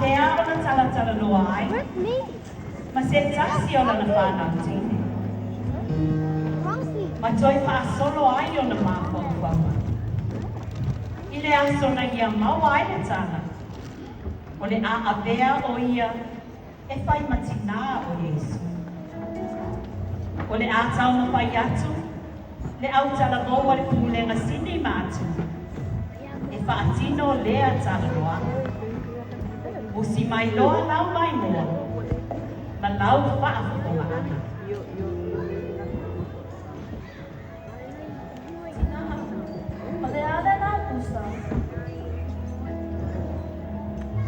faapea ona talatalanoa ai ma se tasi o lana fanau teine, ma toe faasolo ai ona mafaufauga. I le aso na ia maua ai le tala, o le a avea ʻo ia e fai ma tinā o Iesu. O le a taumafai atu le autalavou a le Pulega Sini ma Atuna e faatino lea talanoaga. Usi mai loa lau maimoa ma lau faafofogaaga. Tinā, o le a lenā pusa?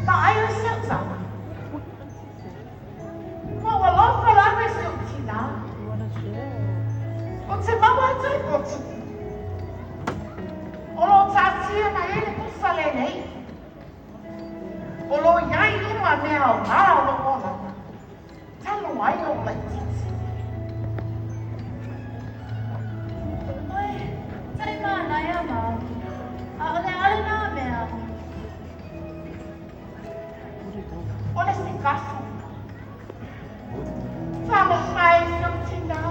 Vaai i si ou tama. Ma ua logo lava i si ou tinā. Ou te maua atu i potu. O lo o taatia mai ai le pusa lenei. O lo o i ai uma mea aoga o lou olaga, talu ai lou laitiiti. Oi, tai manaia ma. A o le a lenā mea? O le sikafu. Talofa e si ou tinā.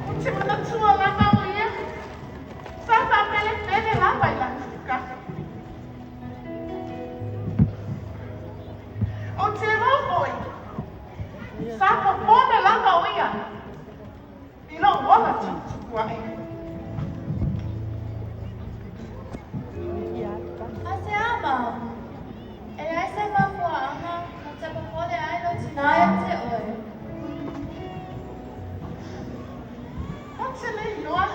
Ou te manatua lava o ia sa faapelepele lava i lana sikafu. Ou te iloa foi, sa popole lava o ia i lou ola tuputupu aʻe. Aisea, Mom? E leai se mafuaaga na te popole ai lou tinā iā te ʻoe. Ou te le iloa.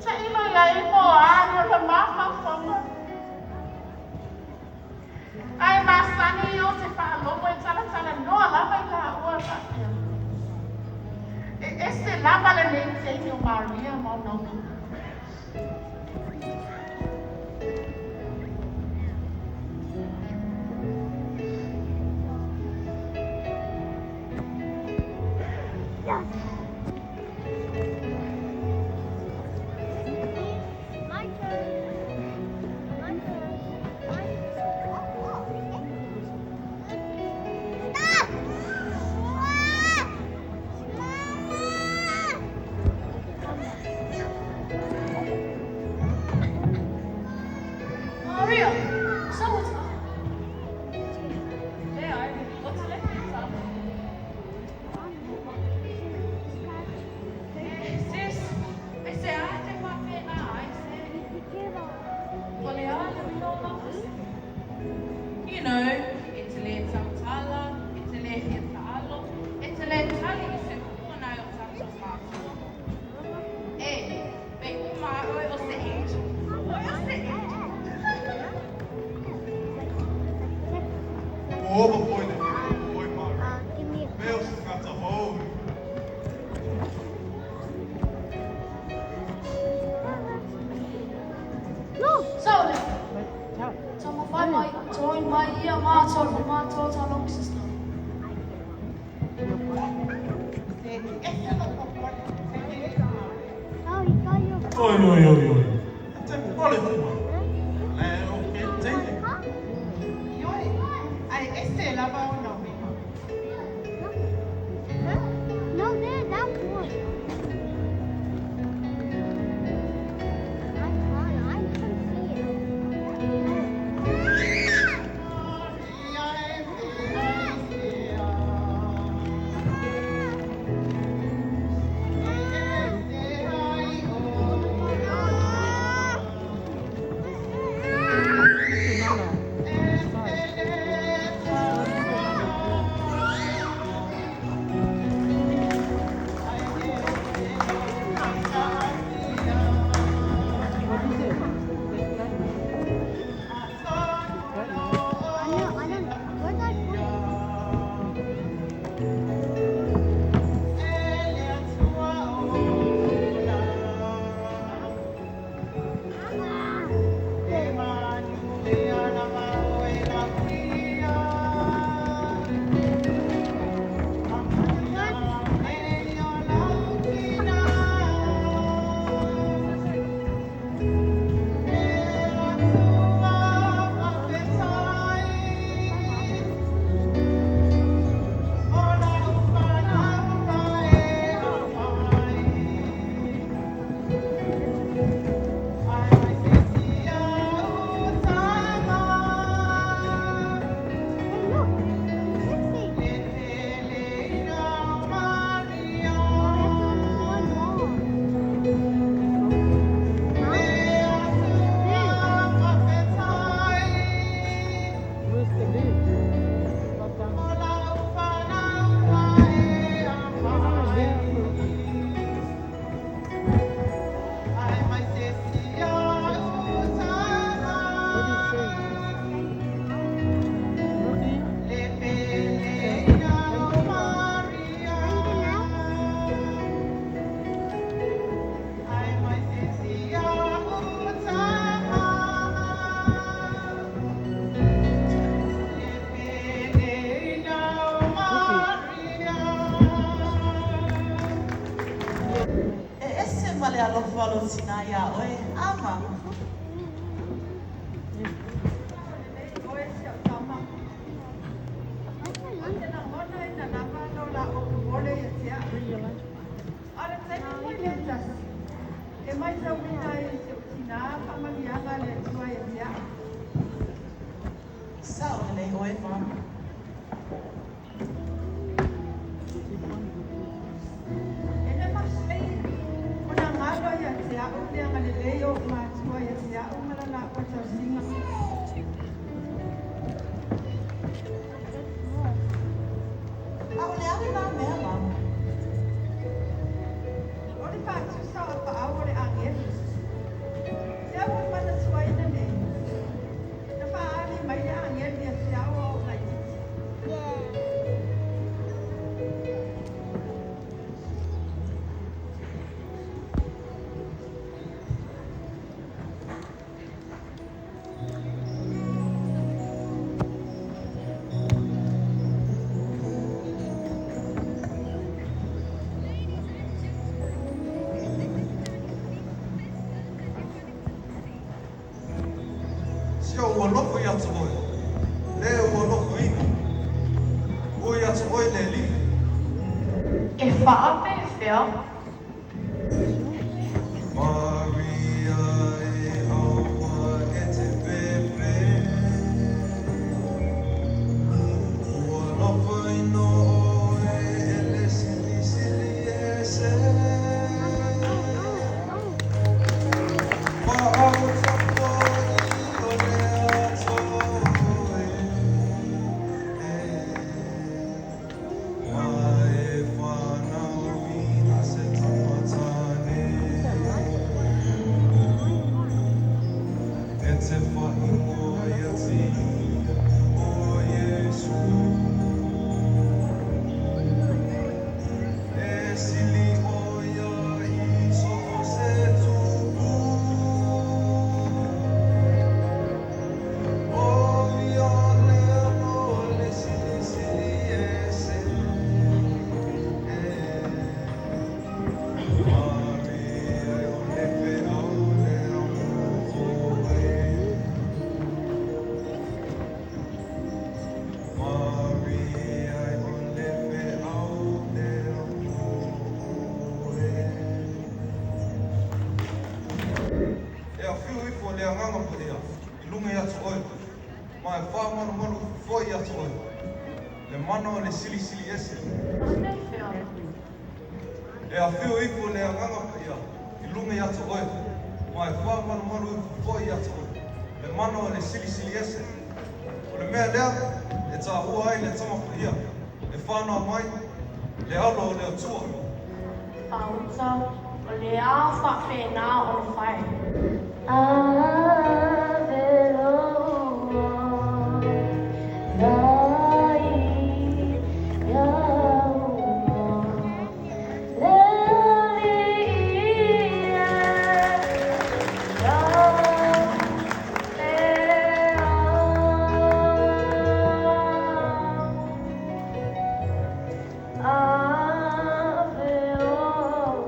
Tailo i ai po o a ni ona mafaufauga. Ae masani ou te faalogo e talatalanoa lava i laua faapea, E ese lava lenei taimi o Maria ma ona uiga. Maria, so Leai, ou te le fia tala. E, sis, aisea e te faapena ai se? O le a le uiga o lau fesili? You know, e te lē tautala, e te lē fia taalo, e te lē tali i se upu nai o tatou mātua. E, pei uma a ʻoe o se angel. ʻOe o se angel. Ua ova foi le fili o oe Maria, me o se tagata hou. Saole, taumafai mai, join mai ia mātou i mātou talong system. E ese lou popole, se lelei o Maria. Oi, oi, oi, oi. E te popole hoʻi mai. Le o ke teine. Ioe, ae ese lava ona uiga. No, there, that one. I can't, I can see it. Maria e aisea. E ese ai ʻoe. alofa o lou tinā iā oe, a mama? Lelei oe si au tama. Ou te lagona ina lava lo laua popole ia te a'u. A o le taimi foi lea e tasi, e matauina ai e si ou tinā faamanuiaga a le Atua ia te a'u. Sao lelei oe, mama. E le mafai ona galo ia te a'u le agalelei o o'u matua ia te a'u ma la laua tausiga. A o le a lenā mea, mama? O le faatusa o apaau o le agelu. Lea ua ou manatuaina nei, na faaali mai le agelu ia te a'u a o ou laitiiti. Si ou alofa iā te oe, le ua alofaina oe iā te oe le Alii. E faapefea? Maria e aua e te fefe, Ua alofaina oe e le Silisili Ese. Paʻau tapuai o le Atua e, Ma e fanauina se tama tāne. E te faaigoa ia te ia o Iesu. E sili ʻo ia i so o se tupu. ʻO ia le alo a le Silisili Ese. Maria o le feau lea mo oe. Maria o le feau lea mo oe. E afio ifo le Agaga Paia i luga ia te oe, ma e faamalumalu foi ia te oe, le mana o le Silisili Ese. Faapefea? E afio ifo le Agaga Paia i luga ia te oe, ma e faamalumalu foi ia te oe, le mana o le Silisili Ese. O le mea lea e taua ai le tama paia, e fanau mai, le alo o le Atua. Fauta, o le a faapena ona fai? Ave loa vai ia uma le Alii e ia te au. Ave loa.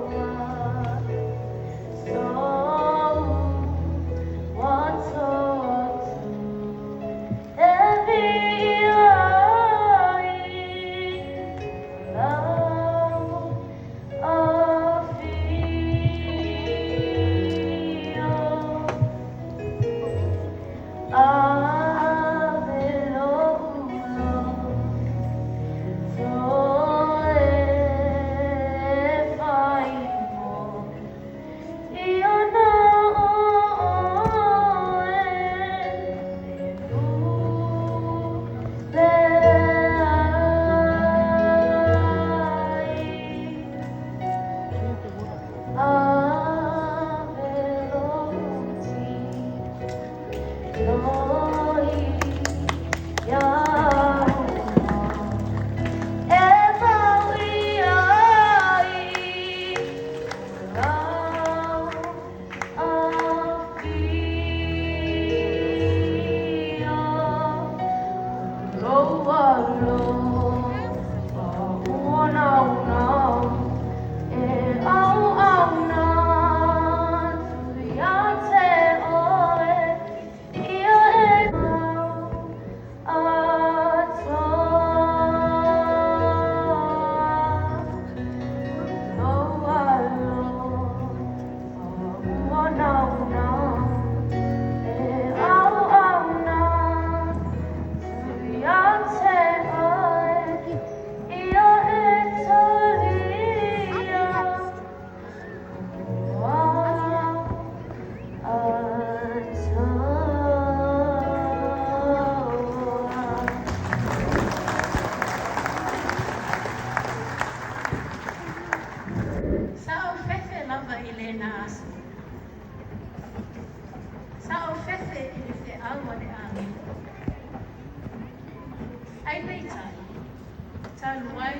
aso, sa ou fefe i le feau a le agelo. Ae peitai, talu ai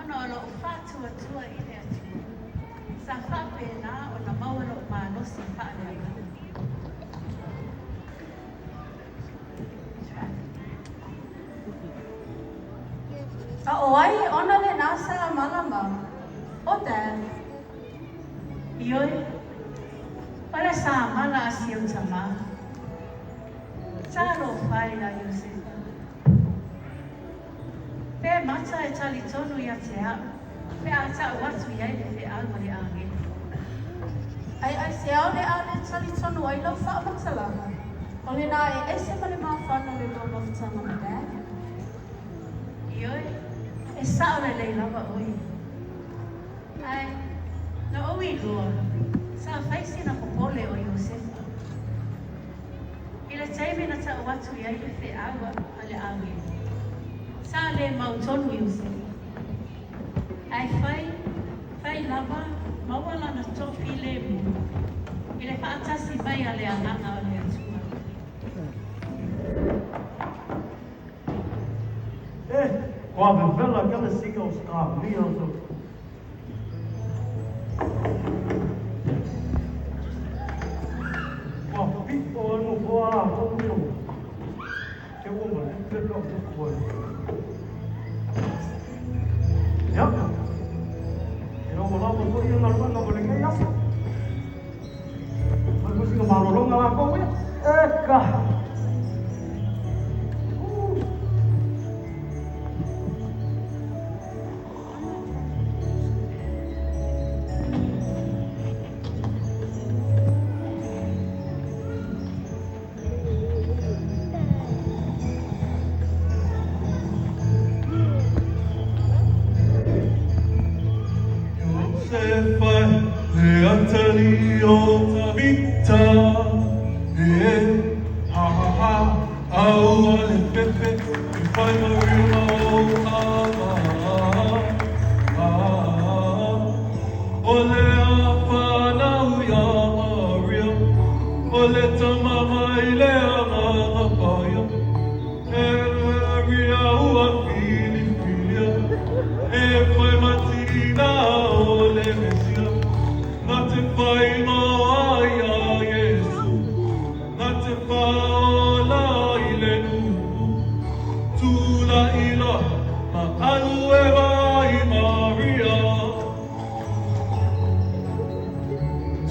ona o lou faatuatua i le Atua, sa faapena ona maua lou malosi faaleagaga. A o ai e ona lenā samala, Mama? O Dad? Ioe, o le samala a si ou tamā. Talofa e ia Iosefa. Pe mata e talitonu ia te a'u pe a ta'u atu i ai le feau a le agelo. Ae aisea o le a le talitonu ai lau faamatalaga? O lenā e ese ma le mafana o le lua mafutaga ma Dad. Ioe, e sa'o lelei lava oe. Ae, na ou iloa, sa fai sina popole o Iosefa. I le taimi na ta'u atu i ai le feau a le agelo, sa le mautonu Iosefa. Ae fai, fai lava, maua lana toafilemu i le faatasi mai a le agaga o le Atua. Eh, kua vevela kala sika o skamia o so. Kua pipo e mo kua a kou mio. Te ua ma lipe ka uku ai. Ia. E ua lava foi ia galuega mo lenei aso. Fai foi sina malologa lakou ia. Eka. Iosefa e le atalii o Tavita e ha ha ha aua le fefe e fai Maria ma ou ava o le a fanau ia Maria o le tama mai le agaga paia e Maria ua filifilia e fai ma tinā o le Mesia na te faaigoa ia Iesu na te faaola i le nuu tula'i loa ma alu e vaai Maria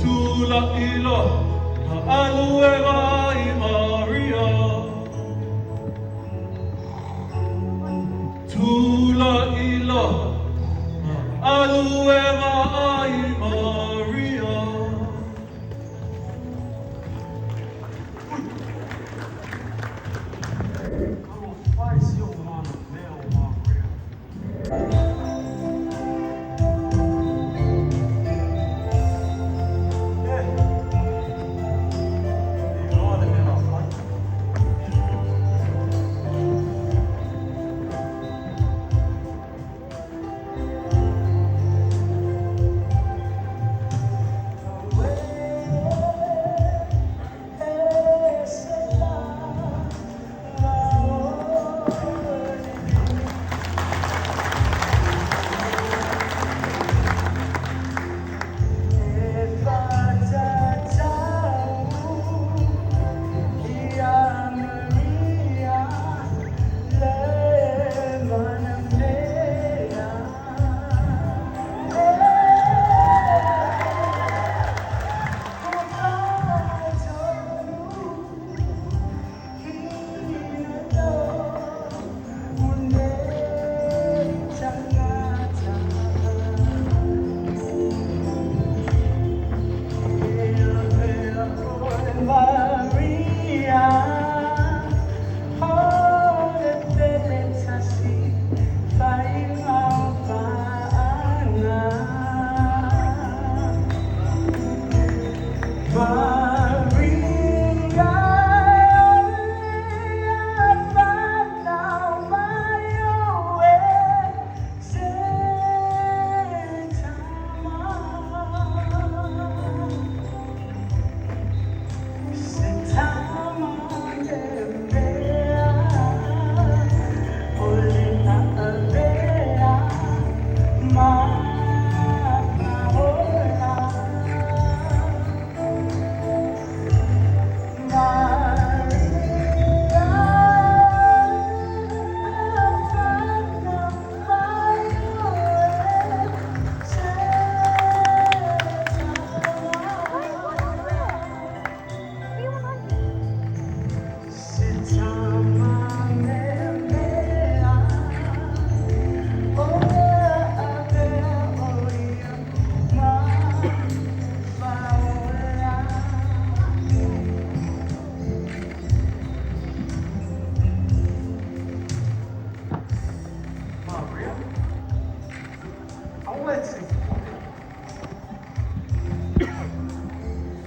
tula'i loa ma alu e vaai Maria tula'i loa ma alu e vaai Maria. Talofa e si ou mana mea o Maria. Eh, e iloa le mea na fai.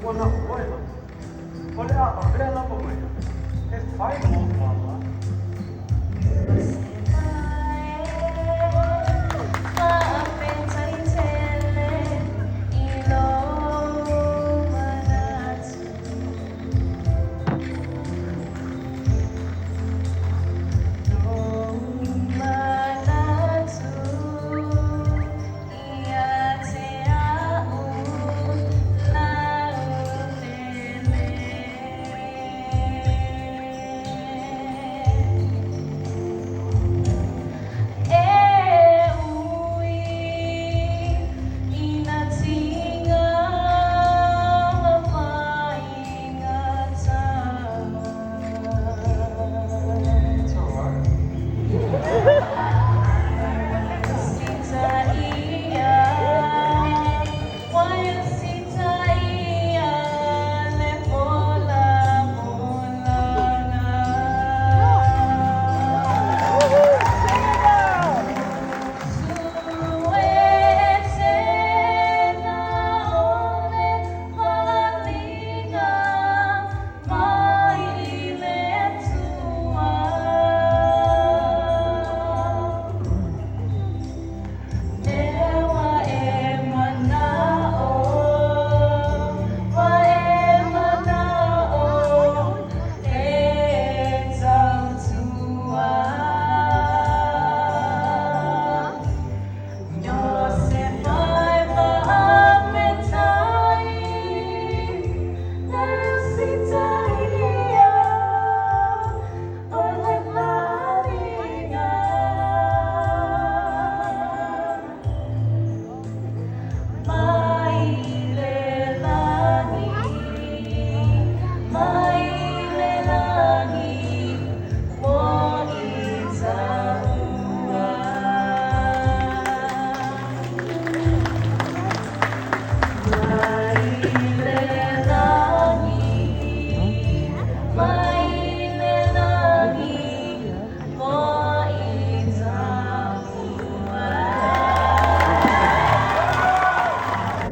Ua na o oe lava. O le a avea lava mai e fai mou māmā. It's alright.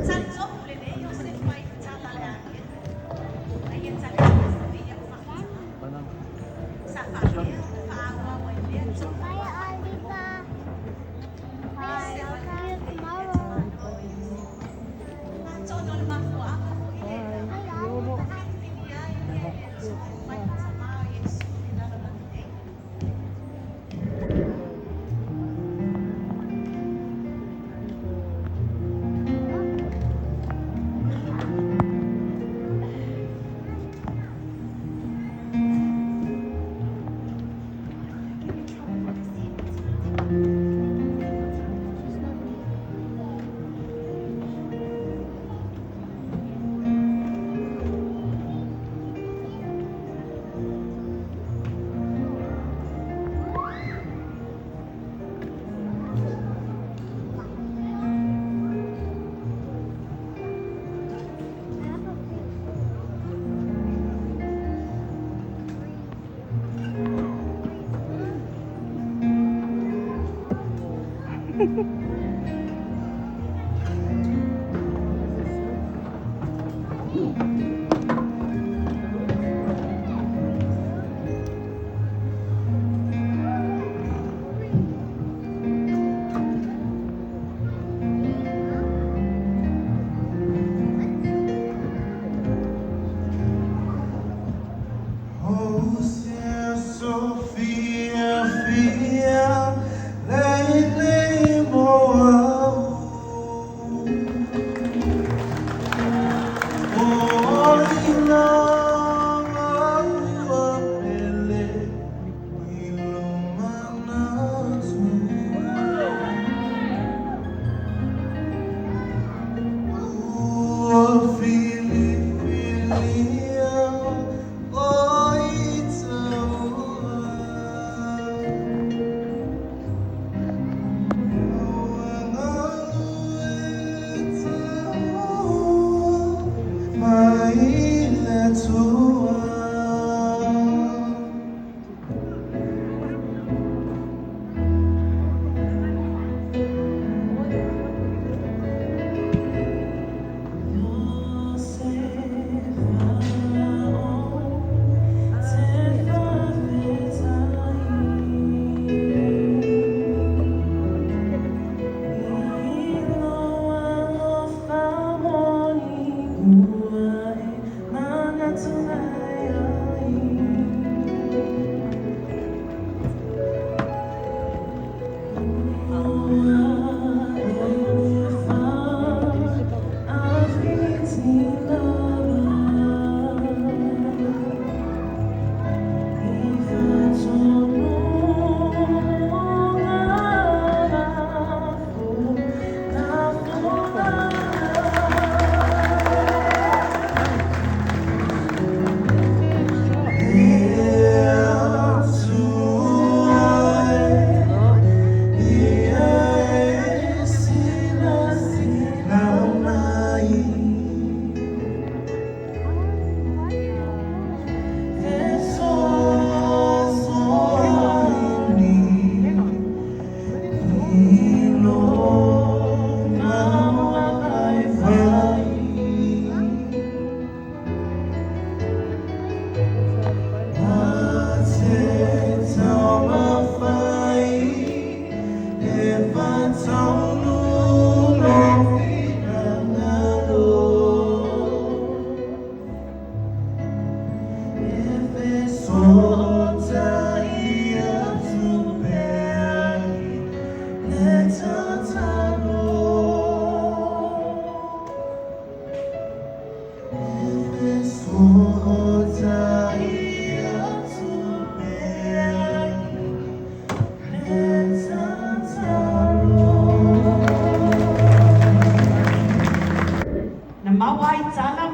Talitonu lenei Iosefa i le tala a le agelu, na ia tali atu foi ia faamatalaga. Sa faapea ona faaauau ai lea tonu Bye, ua faailoa. Oliver. E Bye. ese I'll ma le see you lelei o le tomorrow. tamaloa o Iosefa. Atonu o le mafuaaga foi lena Bye, na Oliver. filifilia ai ia e le Atua e fai ma tamā o Iesu i le lalolagi nei. Oh, Sophia, Fia, Lele, Moa. My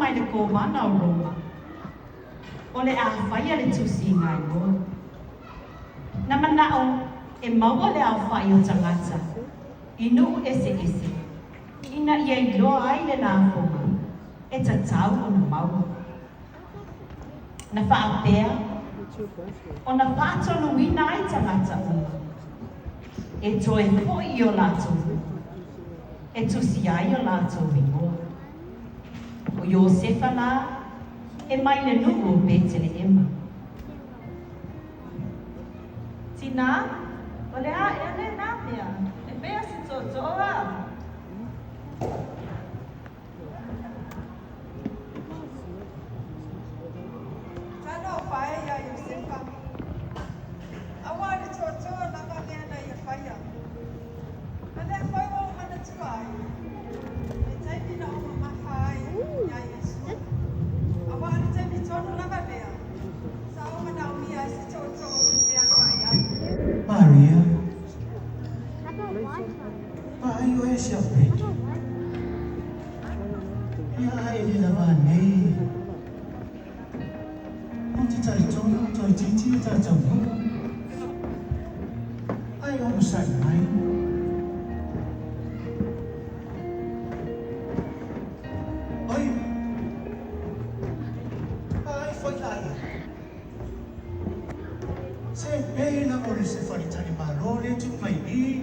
mai le Kovana o Roma o le a faia le tusiga igoa. Na mana'o e maua le aofa'i o tagata i nu'u eseese ina ia iloa ai le lafoga e tatau ona maua. Na faapea ona faatonuina ai tagata uma e toe fo'i i o latou nu'u e tusi ai o latou igoa. O Iosefa lā e mai le nu'u o Petele'ema. Tinā, o le a ea lenā mea? E pei o se tootoo a? Talofa e iā Iosefa! Auā le tootoo lava lea na ia faia. A lea foi ua ou manatua ai, le taimi na ou mamafa ai iā Iesu. Auā o le taimi tonu lava lea, sa ou manaomia ai se tootoo ou te fealuai ai. Maria, vaai oe i si au keiki. Ia a e le lavā nei, ou te talitonu toeitiiti o ta taunuu. Ae onosai mai. Oi, vaai foi laia. Se pei lava o le se faletalimalo lea e tuu mai i i.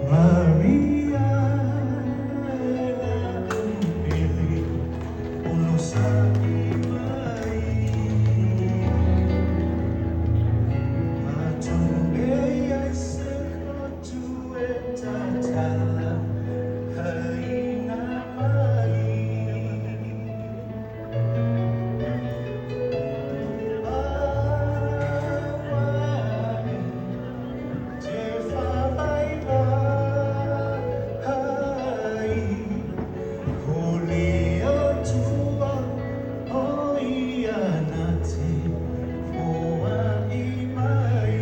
Maria e la'u pele onosa'i mai atonu e iai se lotu e tatala haina mai Auae te faavaivai o le Atua o ia na te foa'i mai.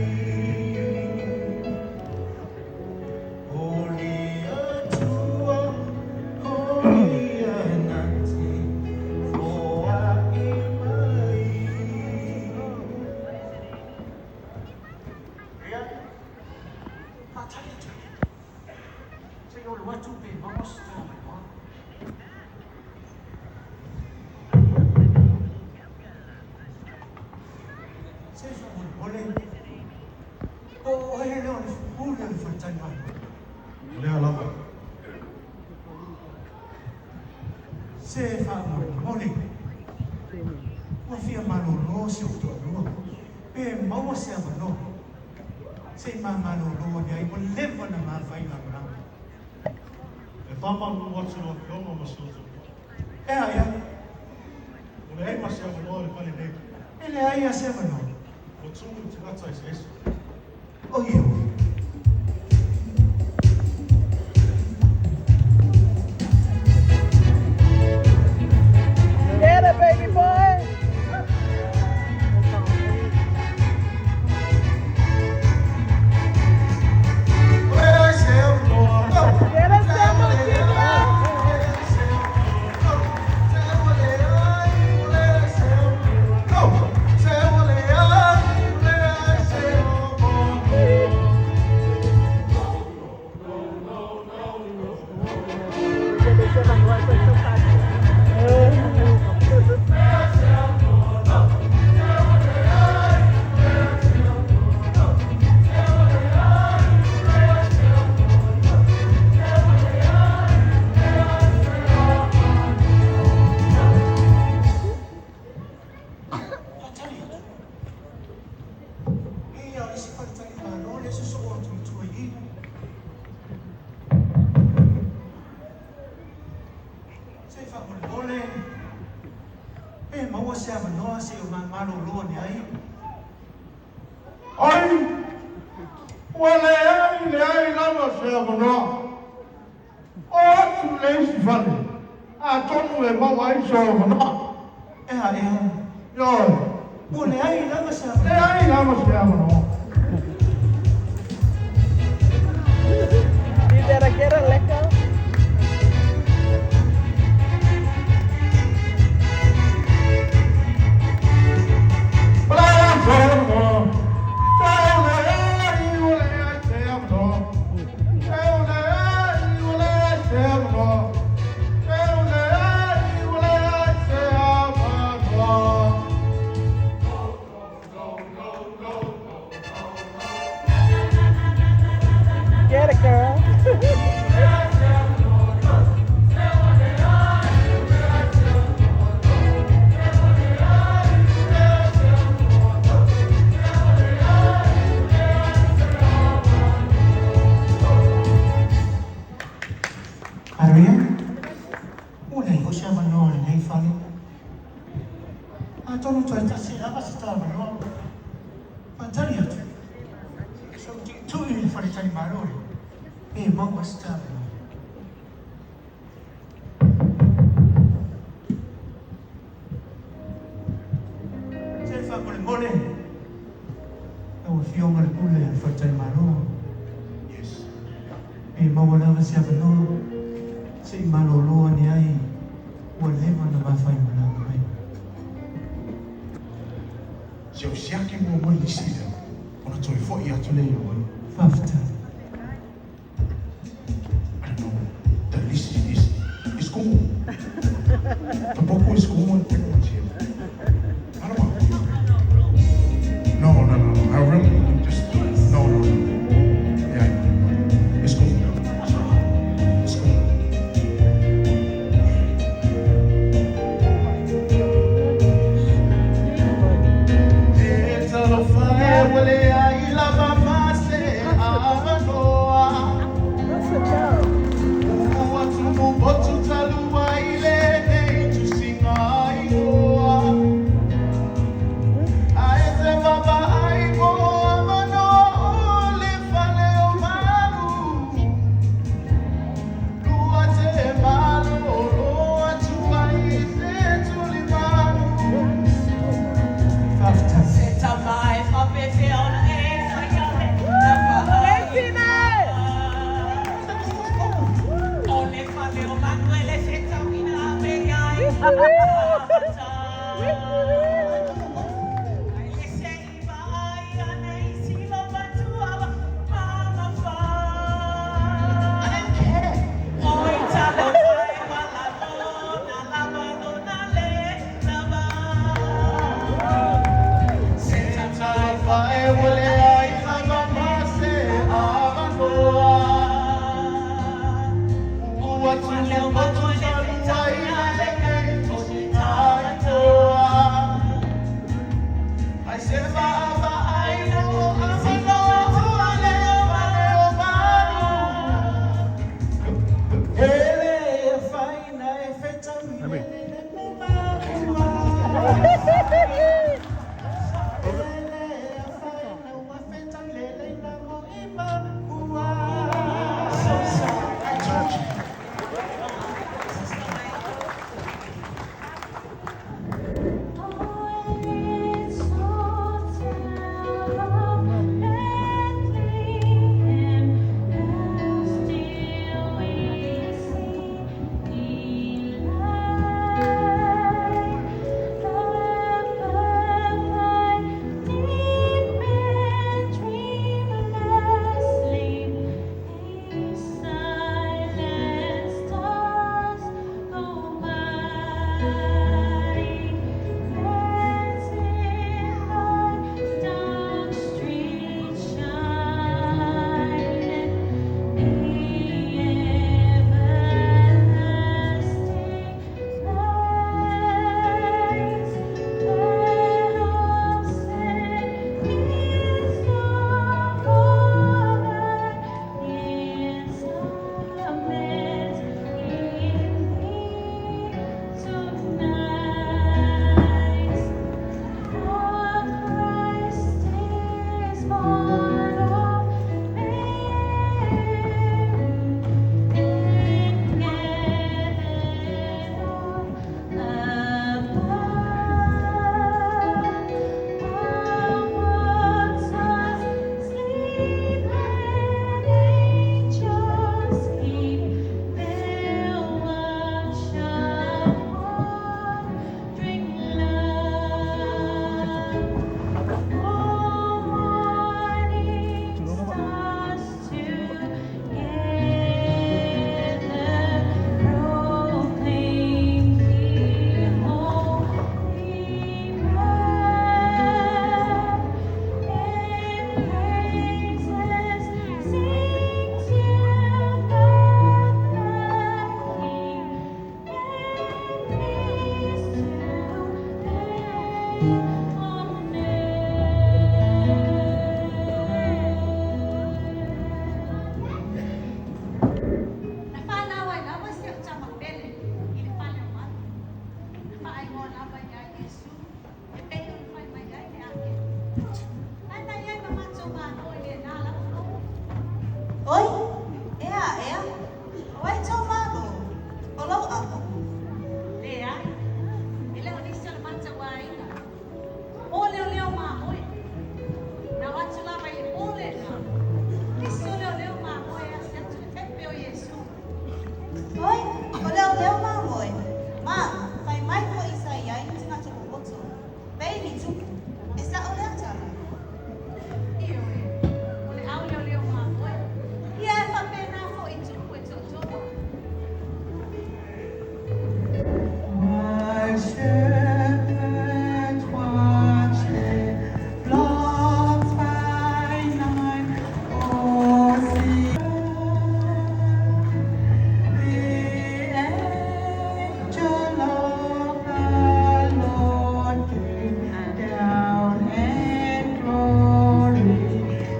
O le Atua o ia na te foa'i mai. Ia, faatali atu se i ou alu atu pe maua se toe avanoa. Se faamolemole, po o oe lea o le pule o le faletalimalo? O lea lava. Se faamolemole, ua fia malolo si ou toalua, pe maua se avanoa se i ma malolo ane ai, ua leva ona ma fai lagolago. E faamalulu atu i lau Afioga ma si ou toalua. E a ia? Ua leai ma se avanoa i le fale nei. E leai lava se avanoa. Ua tumu i tagata eseese. O ioe. Get it, baby boy. Get it, Samuel Jr. Se faamolemole pe maua se avanoa seʻi o mamalōlō ane ai. Ai, ua leai leai lava se avanoa. O atu i le isi fale, atonu e maua ai sou avanoa. E a ea? Ioe. Ua leai lava se avanoa. Leai lava se avanoa. You better get a liquor. Ua leai se avanoa. Se ua leai, ua leai se avanoa. Se ua leai, ua leai se avanoa. Se ua leai, ua leai se avanoa. Get it, girl. Maria, ua leai foi se avanoa i lenei fale. Atonu toe tasi lava se ta avanoa. Faatali atu. Se i ou tuitui i le faletalimalo lea, pe maua se ta avanoa. Se faamolemole, lau afioga i le pule a le faletalimalo. Yes. Pe maua lava se avanoa, se i malōlō ane ai, ua leva ona ma faimalaga mai. Se ou siaki muamua i le isi lea, ona toe foʻi atu lea ia oe. Faafetai. I don't know. The list is cool. The book is cool and everyone's here. I don't want. No. I really just no. Yeah, it's cool. Sorry. It's cool. E talofa e ua leai lava ma se avanoa. What's the joke? Ua tumu motu talu ai lenei tusiga igoa. Ae te vaavaai mo avanoa o le fale o malu. Lua te malōlō atu ai se tulimanu. Faafetai. Se tama e faapefea ona e faia le Valentina! O le fale o manu e le fetauina me ai. Ai le se i vaai ane i silo matua mama fa. I don't care. Oi talofa e malalo na lava lona le lava. Se talofa e ua leai lava ma se avanoa. Ua tumu motu talu ai lenei tusiga igoa. Ai se vaavaai mo avanoa o le fale o malu. E le afaina e fetau i le lele makua. E le afaina ua fetau i le leina mo i makua. I told you. Still we see Ae na i ai ma matou malo i lena lava po. Oi, ea ea, o ai tou malo? O lou ava? Leai, e le o nisi o le matou aiga. O leoleo mamoe. Na o atu lava i le po lena, nisi o leoleo mamoe e asi atu le pepe o Iesu. Oi, o leoleo mamoe. Ma, fai mai foi sa i ai ni tagata popoto, pei ni tupu. E sa'o lea tala? Ioe, o le au leoleo mamoe. Ia e faapena foi tupu e toatoa. My shepherd watcheth flocks by night, oh, see the angel of the Lord came down and glory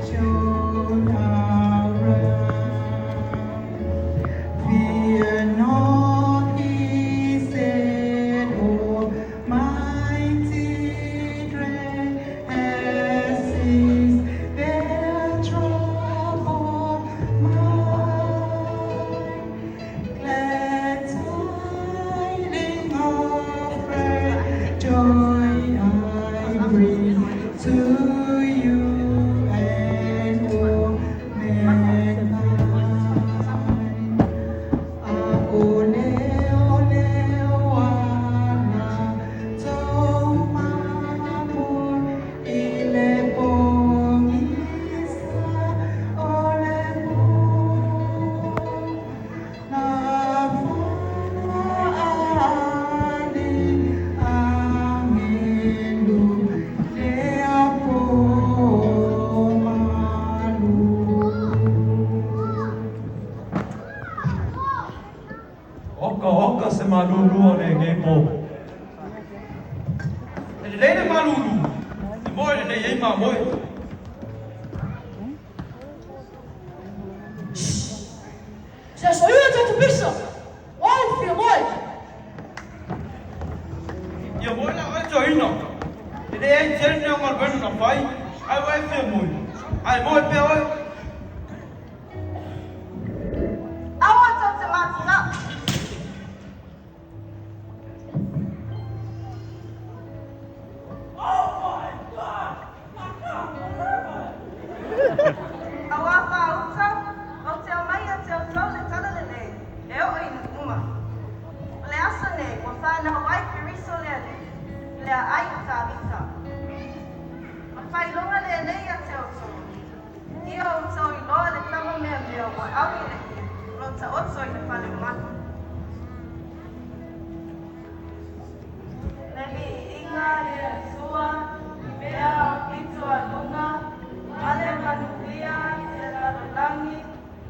shone around. Fear not, he said, O mighty dread has ceased their troubled mind. Glad tidings of great joy I bring to you and all mankind. A o le o le o ana tou mamoe i le pogisa o le po. Na fa'aali agelu lea po malu. Oka oka se malūlū o lenei pō. E lelei le malūlū, e moe lelei ai mamoe. Se aso ia tatou pisa, o au fia moe. Ia moe la oe toeaina. E leai tele ni au galuega na fai, ae ua e fia moe. Ae moe pea oe. Aua tou te matuga. Auā whāuta, ou te aumai ia te outou le tala lelei, e oo i nuu uma. O le aso nei ua whanau ai Keriso le Alii, i le aai o Tāvita. O le faailoga lenei ia te outou, ia outou iloa le tama meamea ua aui i le ie, o lo o taoto i le fale manu. Le viiga i le Atua i mea aupito a luga, ma le manuia i le lalolagi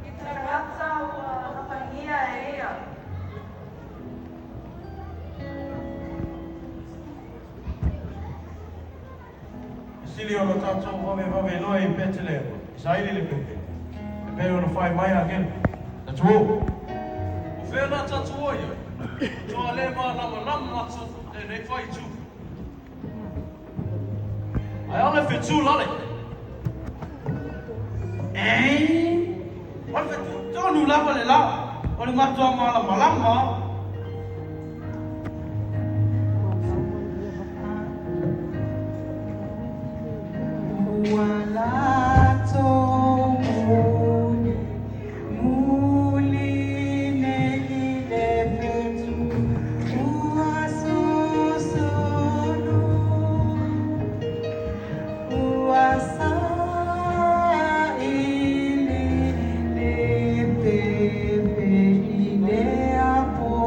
i tagata ua alofagia e ia. E sili ona tatou vavevave loa i Petelehema e saili le pepe, e pei ona fai mai agelu, Tatou o! O fea la tatou o i ai? Matua le malamalama matou lenei faaitu. Ae a le fetu lale? Ei, o le fetu tonu lava le la, o le matua malamalama. Ua latou muli, muli nei i le fetu ua susunu. Ua saili le pepe i lea po.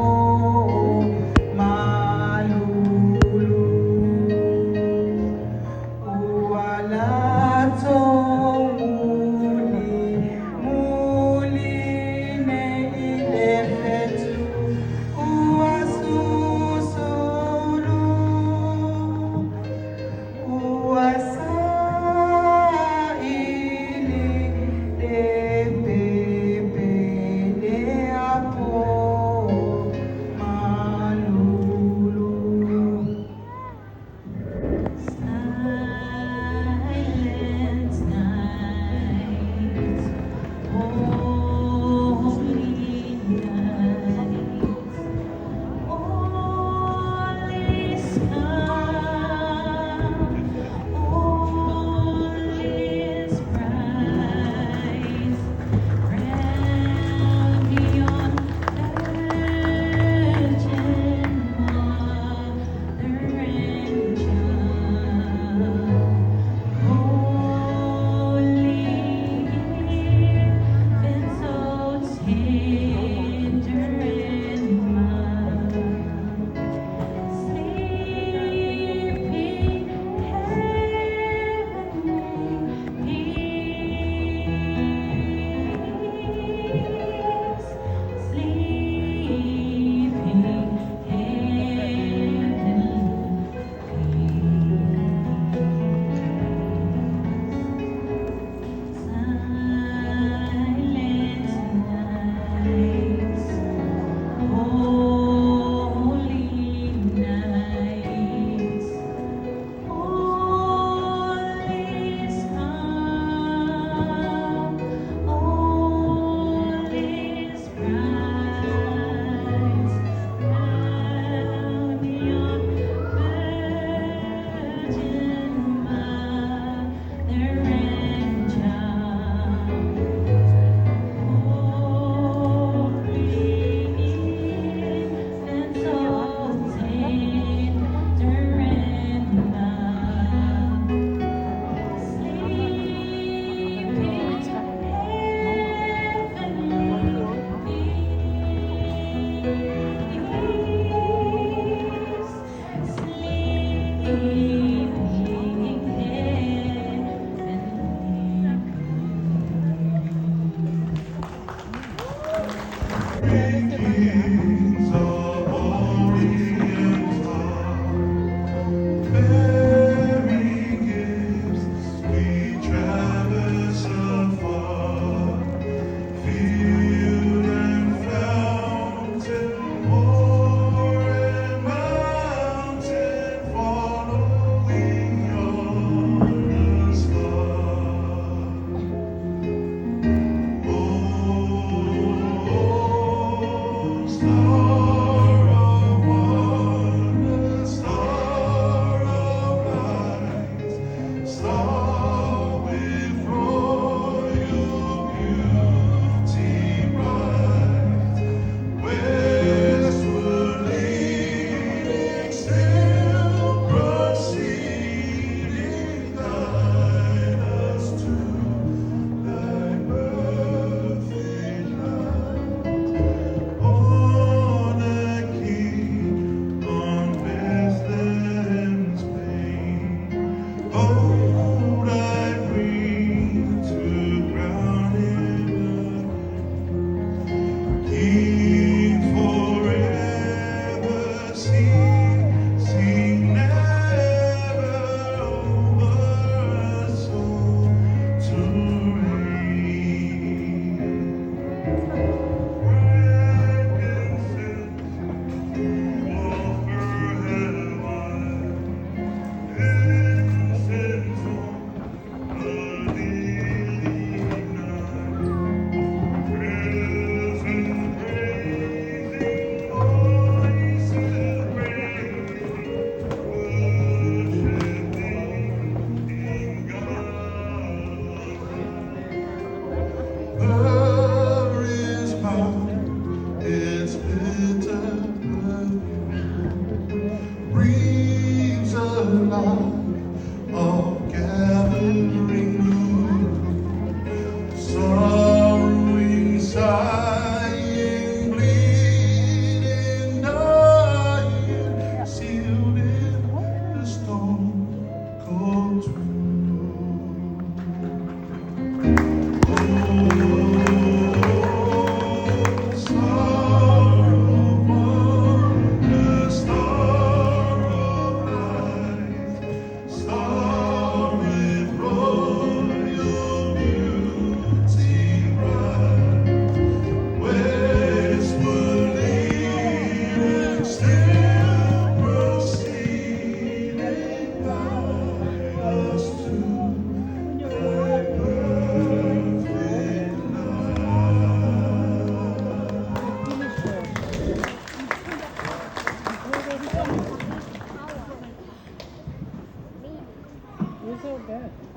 You're so bad.